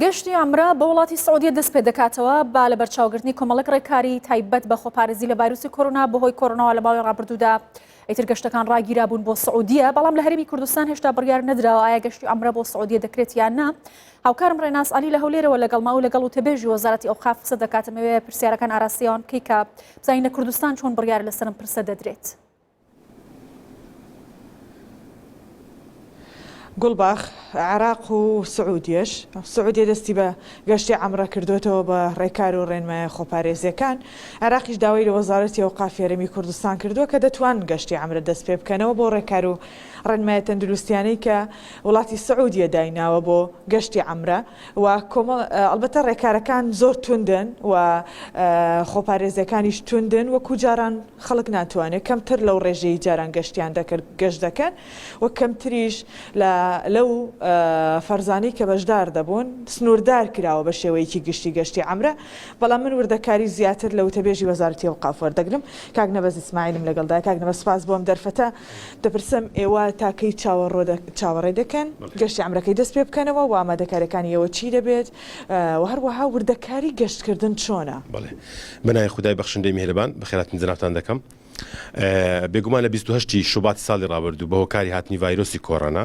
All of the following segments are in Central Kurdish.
گەشتی عەمرە بۆ وڵاتی سعودیە دەست پێ دەکاتەوە بە لەبەرچاوگرتنی کۆمەڵێک ڕێکاری تایبەت بە خۆپارێزی لە ڤایرۆسی کۆرۆنا بەهۆی کۆرۆناوە لە ماوەی ڕابردوودا ئیتر گەشتەکان ڕاگیرابوون بۆ سعودیە بەڵام لە هەرێمی کوردستان هێشتا بڕیار نەدراوە ئایا گەشتی عەمرە بۆ سعودیە دەکرێت یان نا هاوکارم ڕێناس عەلی لە هەولێرەوە لەگەڵما و لەگەڵ وتەبێژی وەزارەتی ئەوقاف قسە دەکات ئەمەوێ پرسیارەکان ئاراستەی ئەوان بکەی کە بزانین لە کوردستان چۆن بڕیار لەسەر ئەم پرسە دەدرێت. گوڵباخ، عێراق و سعودیەش، سعودیە دەستی بە گەشتی عەمرە کردۆتەوە بە ڕێکار و ڕێنمایە خۆپارێزیەکان، عێراقیش داوای لە وەزارەتی ئەوقافی هەرێمی کوردستان کردووە کە دەتوانن گەشتی عەمرە دەست پێ بکەنەوە بۆ ڕێکار و ڕێنمایە تەندروستیانەی کە وڵاتی سعودیە دایناوە بۆ گەشتی عەمرە و کۆمەڵ ئەڵبەتە ڕێکارەکان زۆر توندن و خۆپارێزیەکانیش توندن وەکو جاران خەڵک ناتوانێت کەمتر لەو ڕێژەی جاران گەشتیان دەکرد گەشت دەکەن و کەمتریش لە لەو فەرزانەی کە بەشدار دەبوون سنووردار کراوە بە شێوەیەکی گشتی گەشتی عەمرە بەڵام من وردەکاری زیاتر لە وتەبێژی وەزارەتی ئەوقاف وەردەگرم کاک نەبەز ئیسماعیلم لەگەڵدایە کاک نەبەز سپاس بۆ ئەم دەرفەتە دەپرسم ئێوە تا کەی چاوەڕێ دەکەن گەشتی عەمرەکەی دەست پێ بکەنەوە و ئامادەکاریەکانی ئێوە چی دەبێت و هەروەها وردەکاری گەشتکردن چۆنە؟ بەڵێ بەناوی خودای بەخشندەی میهرەبان بەخێرهاتنی جەنابتان دەکەم. بێگومان لە 28 ی شوباتی ساڵی ڕابردوو بە هۆکاری هاتنی ڤایرۆسی کۆرۆنا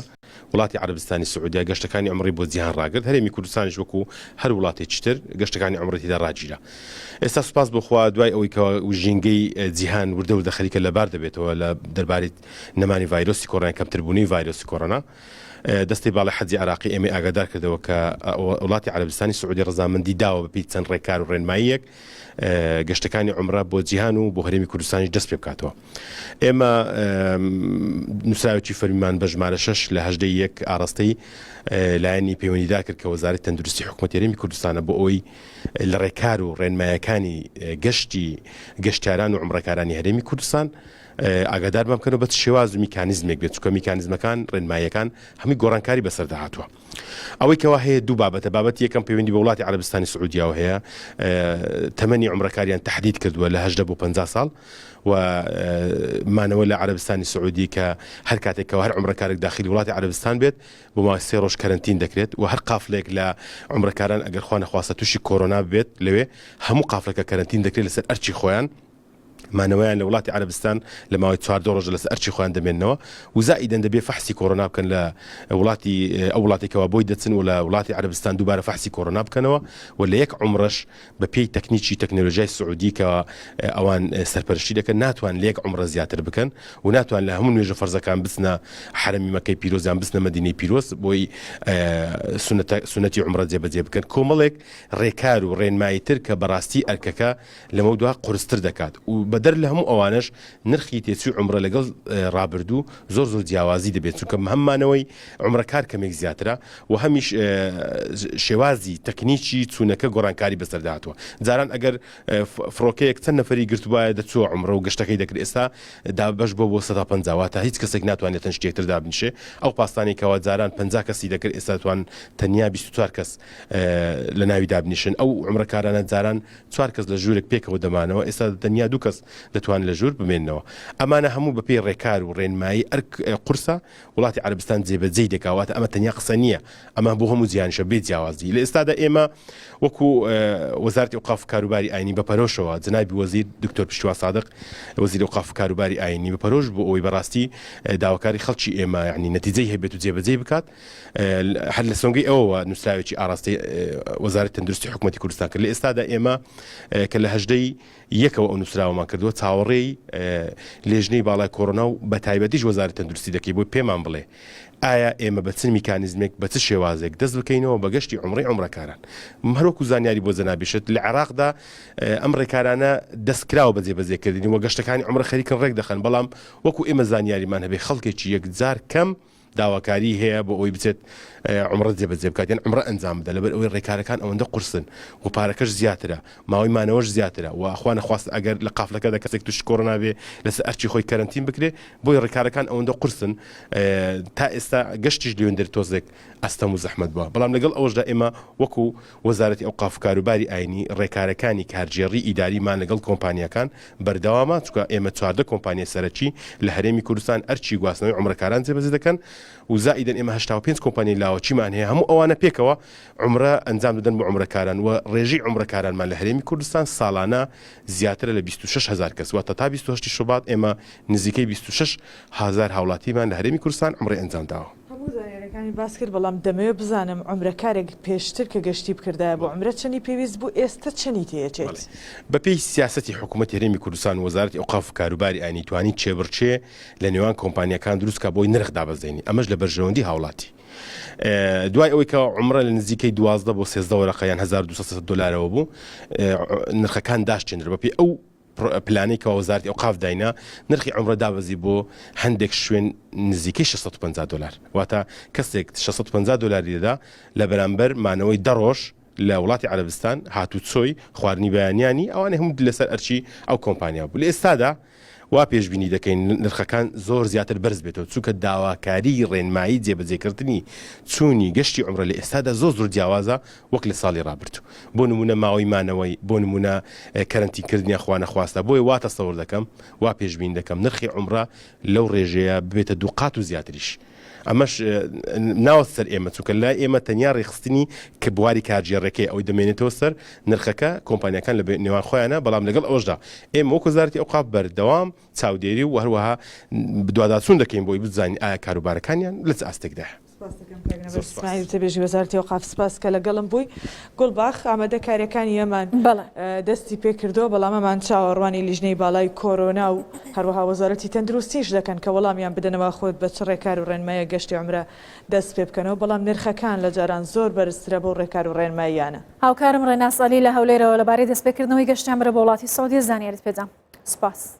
وڵاتی عەرەبستانی سعودیا گەشتەکانی عومڕەی بۆ جیهان ڕاگرت، هەرێمی کوردستانیش وەکو هەر وڵاتێکی تر گەشتەکانی عومڕەی تێدا ڕاگیرا. ئێستا سوپاس بۆ خوا دوای ئەوەی کە ژینگەی جیهان وردە وردە خەریکە لەبار دەبێتەوە لە دەربارەی نەمانی ڤایرۆسی کۆرۆنا کەمتربوونەوەی ڤایرۆسی کۆرۆنا دەستەی باڵای حەجی عێراقی ئێمەی ئاگادار کردەوە کە وڵاتی عەرەبستانی سعودی ڕەزامەندی داوە بەپێی چەند ڕێکار و ڕێنماییەک گەشتەکانی عومرە بۆ جیهان و بۆ هەرێمی کوردستانیش دەست پێ بکاتەوە. ئێمە نووسراوێکی فەرمیمان بە ژمارە شەش لە هەژدەی یەک ئاڕاستەی لایەنی پەیوەندیدار کرد کە وەزارەتی تەندروستی حکوومەتی هەرێمی کوردستانە بۆ ئەوەی لە ڕێکار و ڕێنمایەکانی گەشتی گەشتیاران و عومرەکارانی هەرێمی کوردستان ئاگادارمان بکەنەوە بە چ شێواز و میکانیزمێک بێت چونکە میکانیزمەکان ڕێنماییەکان هەمووی گۆڕانکاری بەسەردا هاتووە. ئەوەی کەوا هەیە دوو بابەتە، بابەتی یەکەم پەیوەندی بە وڵاتی عەرەبستانی سعودیاوە هەیە، تەمەنی عومرەکاریان تەحدید کردووە لە 18 بۆ 50 ساڵ و مانەوە لە عەرەبستانی سعودی کە هەر کاتێک کەوا هەر عومرەکارێک داخلی وڵاتی عەرەبستان بێت بۆ ماوەی سێ ڕۆژ کەرەنتین دەکرێت و هەر قافلەیەک لە عومرەکاران ئەگەر خوا نەخواستە تووشی کۆرۆنا ببێت لەوێ هەموو قافلەکە کەرەنتین دەکرێت لەسەر ئەرکی خۆیان. مانەوەیان لە وڵاتی عەرەبستان لە ماوەی 14 ڕۆژە لەسەر ئەرکی خۆیان دەمێننەوە و زائیدەن دەبێ فەحسی کۆرۆنا بکەن لە وڵاتی ئەو وڵاتێک کەوا بۆی دەچن و لە وڵاتی عەرەبستان دووبارە فەحسی کۆرۆنا بکەنەوە و لە یەک عومرەش بە پێی تەکنیکی تەکنەلۆژیای سعودی کە ئەوان سەرپەرشتی دەکەن ناتوان لە یەک عومرە زیاتر بکەن و ناتوان لە هەموو نوێژە فەرزەکان بچنە حەرەمی مەکەی پیرۆز یان بچنە مەدینەی پیرۆز بۆی سونەتی عومرە جێبەجێ بکەن کۆمەڵێک ڕێکار و ڕێنمایی تر کە بەڕاستی ئەرکەکە لەمەودوا قورستر دەکات و بەدەر لە هەموو ئەوانەش نرخی تێچووی عومرە لەگەڵ ڕابردوو زۆر زۆر جیاوازی دەبێت چونکە هەم مانەوەی عومرەکار کەمێک زیاترە و هەمیش شێوازی تەکنیکی چوونەکە گۆڕانکاری بەسەردا هاتووە جاران ئەگەر فڕۆکەیەک چەند نەفەری گرتبایە دەچووە عومرە و گەشتەکەی دەکرد ئێستا دابەش بووە بۆ 150 واتە هیچ کەسێک ناتوانێت تەنشتی یەکتر دابنیشێ ئەو پاستانەی کەوا جاران 50 کەسی دەکرد ئێستا دەتوان تەنیا 24 کەس لە ناوی دابنیشن ئەو عومرەکارانە جاران چوار کەس لە ژوورێک پێکەوە دەمانەوە، ئێستا تەنیا دوو کەس دەتوانن لە ژوور بمێننەوە. ئەمانە هەموو بەپێی ڕێکار و ڕێنمایی ئەرک قورسە، وڵاتی عەرەبستان جێبەجێی دەکا، واتە ئەمە تەنیا قسە نییە، ئەمە بۆ هەموو جیهانیشە بێ جیاوازی. لە ئێستادا ئێمە وەکو وەزارەتی ئەوقاف و کاروباری ئاینی بە پەرۆشەوە جەنابی وەزیر دکتۆر پشتیوان سادق وەزیری ئەوقاف و کاروباری ئاینی بە پەرۆش بۆ ئەوەی بەڕاستی داواکاری خەڵکی ئێمە یانی نەتیجەی هەبێت و جێبەجێی بکات، هەر لە سۆنگەی ئەوەوە نووسراوێکی ئاراستەی وەزارەتی تەندروستی حکوومەتی کوردستان کرد لە ئێستادا ئێمە کە لە هەژدەی یەکەوە ئەو نووسراوەمان کردووە چاوەڕێی لێژنەی باڵای کۆرۆنا و بە تایبەتیش وەزارەتی تەندروستی دەکەی بۆی پێمان بڵێ ئایا ئێمە بە چ میکانیزمێک بە چ شێوازێک دەست بکەینەوە بە گەشتی عومڕەی عومڕەکاران هەروەکو زانیاری بۆ جەنابیشت لە عێراقدا ئەم ڕێکارانە دەست کراوە بە جێبەجێکردنی و گەشتەکانی عومڕە خەریکن ڕێک دەخەن بەڵام وەکو ئێمە زانیاریمان هەبێ خەڵکێکی یەکجار کەم داواکاری هەیە بۆ ئەوەی بچێت عومڕە جێبەجێ بکات یان عومڕە ئەنجام بدات لەبەر ئەوەی ڕێکارەکان ئەوەندە قورسن و پارەکەش زیاترە ماوەی مانەوەش زیاترە و خوا نەخواستە ئەگەر لە قافلەکەدا کەسێک تووشی کۆرۆنا بێ لەسەر ئەرکی خۆی کەرەنتین بکرێ بۆیە ڕێکارەکان ئەوەندە قورسن تا ئێستا گەشتیش لێندر تۆزێک ئەستەم و زەحمەت بووە بەڵام لەگەڵ ئەوەشدا ئێمە وەکو وەزارەتی ئەوقاف و کاروباری ئاینی ڕێکارەکانی کارگێڕی ئیداریمان لەگەڵ کۆمپانیاکان بەردەوامە، چونکە ئێمە 14 کۆمپانیای سەرەکی لە هەرێمی کوردستان ئەرکی گواستنەوەی عومرەکاران جێبەجێ دەکەن. و زائیدەن ئێمە 85 کۆمپانیای لاوەکیمان هەیە هەموو ئەوانە پێکەوە عومرە ئەنجام دەدەن بۆ عومرەکاران و ڕێژەی عومرەکارانمان لە هەرێمی کوردستان ساڵانە زیاترە لە 26 هەزار کەس واتە تا 28 شوبات ئێمە نزیکەی 26 هەزار هاوڵاتیمان لە هەرێمی کوردستان عومرەی ئەنجام داوە. هەموو زانیاریەکانی باس کرد بەڵام دەمەوێت بزانم عومرەکارێک پێشتر کە گەشتی بکردایە بۆ عومرە چەنی پێویست بوو ئێستە چەنی تێیەچێت؟ بەڵێ بەپێی سیاسەتی حکوومەتی هەرێمی کوردستان و وەزارەتی ئەوقاف و کاروباری ئاینی توانی کێبڕکێ لە نێوان کۆمپانیاکان دروست کا بۆی نرخ دابەزێنی ئەمەش لە بەرژەوەندی هاوڵاتی دوای ئەوەی کە عومرە لە نزیکەی 12 بۆ 13 وەرەقە یان 1200 دلارەوە بوو نرخەکان داشتێنرا بەپێی ئەو پلانەی کەوا وەزارەتی ئەوقاف داینا نرخی عومرە دابەزی بۆ هەندێک شوێن نزیکەی 650 دلار واتە کەسێک 650 دلاری دەدا لە بەرامبەر مانەوەی دە ڕۆژ لە وڵاتی عەرەبستان هاتوچۆی خواردنی بەیانیانی ئەوانەی هەموو لەسەر ئەرکی ئەو کۆمپانیا بوو لە ئێستادا وا پێشبینی دەکەین نرخەکان زۆر زیاتر بەرز بێتەوە چونکە داواکاری ڕێنمایی جێبەجێکردنی چوونی گەشتی عومرە لە ئێستادا زۆر زۆر جیاوازە وەک لە ساڵی ڕابردوو بۆ نمونە ماوەی مانەوەی بۆ نمونە کەرەنتین کردنیان خوانەخواستە بۆیە وا تەسەور دەکەم وا پێشبین دەکەم نرخی عومرە لەو ڕێژەیە ببێتە دووقات و زیاتریش. ئەمەش ناوەت سەر ئێمە چونکە لای ئێمە تەنیا ڕێکخستنی کە بواری کارگێڕەکەی ئەوەی دەمێنێتەوە سەر نرخەکە کۆمپانیاکان لە نێوان خۆیانە بەڵام لەگەڵ ئەوەشدا ئێمە وەکو وەزارەتی ئەوقاف بەردەوام چاودێری و هەروەها بدواداچوون دەکەین بۆی بزانین ئایا کاروبارەکانیان لە چ ئاستێکدایە. سپاس دەکەم کاک نەبەز ئیسماعیل وتەبێژی وەزارەتی ئەوقاف سپاس کە لەگەڵم بووی. گوڵباخ ئامادەکاریەکانی ئەمان دەستی پێکردووە بەڵام ئەمان چاوەڕوانی لیژنەی باڵای کۆرۆنا و هەروەها وەزارەتی تەندروستیش دەکەن کە وەڵامیان بدەنەوە خۆت بە چ ڕێکار و ڕێنمایەک گەشتی عومرە دەست پێ بکەنەوە بەڵام نرخەکان لە جاران زۆر بەرزترە بەو ڕێکار و ڕێنماییانە. هاوکارم ڕێناس عەلی لە هەولێرەوە لەبارەی دەستپێکردنەوەی گەشتی عومرە بۆ وڵاتی سعودیە زانیاریت پێدام. سوپاس.